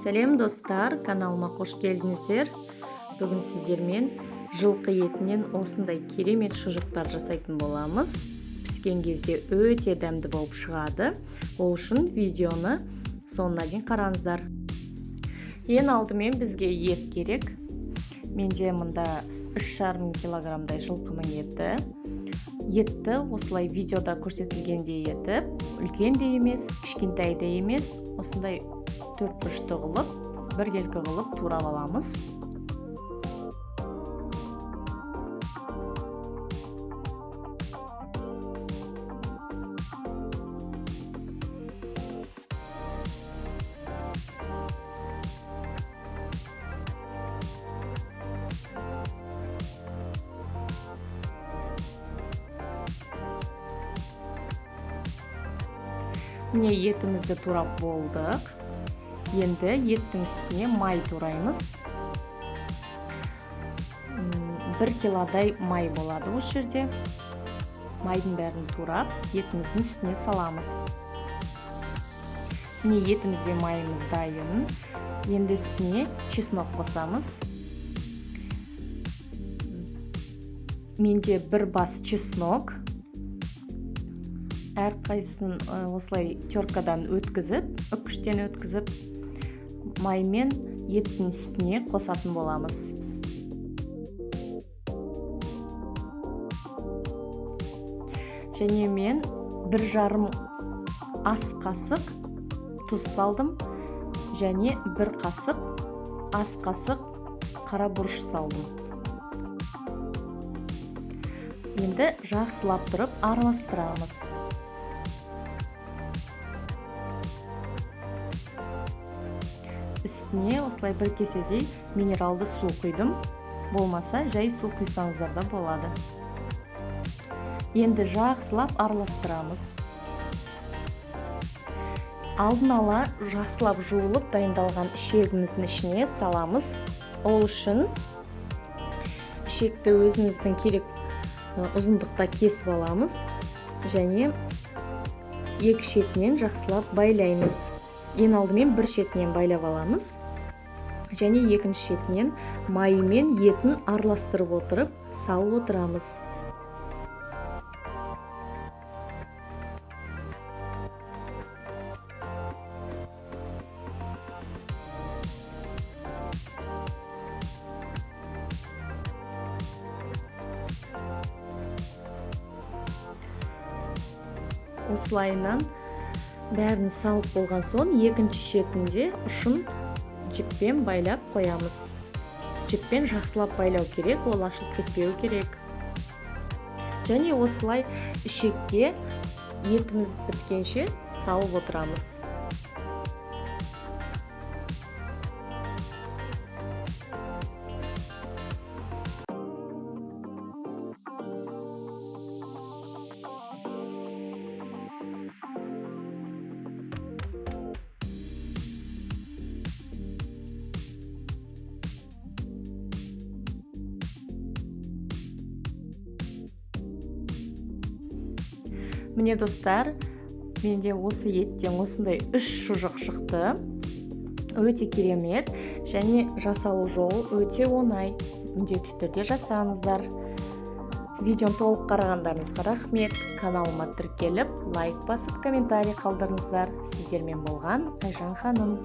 Сәлем достар, каналыма қош келдіңіздер. Бүгін сіздермен жылқы етінен осындай керемет шұжықтар жасайтын боламыз. Піскен кезде өте дәмді болып шығады. Ол үшін видеоны соңына дейін қараңыздар. Ең алдымен бізге ет керек. Менде мында 3,5 килограммдай жылқының еті. Етті осылай видеода көрсетілгендей етіп, үлкен де емес, кішкентай де емес, осындай төрт бұрышты қылып, біркелкі қылып турап аламыз. Міне етімізді турап болдық. Енді еттің үстіне май тураймыз. 1 килодай май болады осы жерде. Майдың бәрін турап, етіміздің үстіне саламыз. Міне етіміз бен майымыз дайын. Енді үстіне чеснок қосамыз. Менде 1 бас чеснок. Әрқайсысын осылай теркадан өткізіп, үккіштен өткізіп, май мен еттің үстіне қосатын боламыз. Және мен 1,5 ас қасық тұз салдым, және 1 ас қасық қара бұрыш салдым. Енді жақсылап тұрып араластырамыз. Үстіне осылай 1 кеседей минералды су құйдым. Болмаса жай су құйсаңыздар да болады. Енді жақсылап араластырамыз. Алдын ала жақсылап жуылып дайындалған ішегіміздің ішіне саламыз. Ол үшін ішекті өзіңіздің керек ұзындықта кесіп аламыз және екі шетінен жақсылап байлаймыз. Ең алдымен бір шетінен байлап аламыз және екінші шетінен майы мен етін араластырып отырып салып отырамыз. Осылайынан бәрін салып болған соң екінші шетінде ұшын жіппен байлап қоямыз. Жіппен жақсылап байлау керек, ол ашылып кетпеу керек. Және осылай ішекке етіміз біткенше салып отырамыз. Міне достар, менде осы еттен осындай 3 шұжық шықты. Өте керемет және жасалу жолы өте оңай. Міндетті түрде жасаңыздар. Видеоны толық қарағандарыңызға рахмет. Каналыма тіркеліп, лайк басып, комментарий қалдырыңыздар. Сіздермен болған Айжан ханым.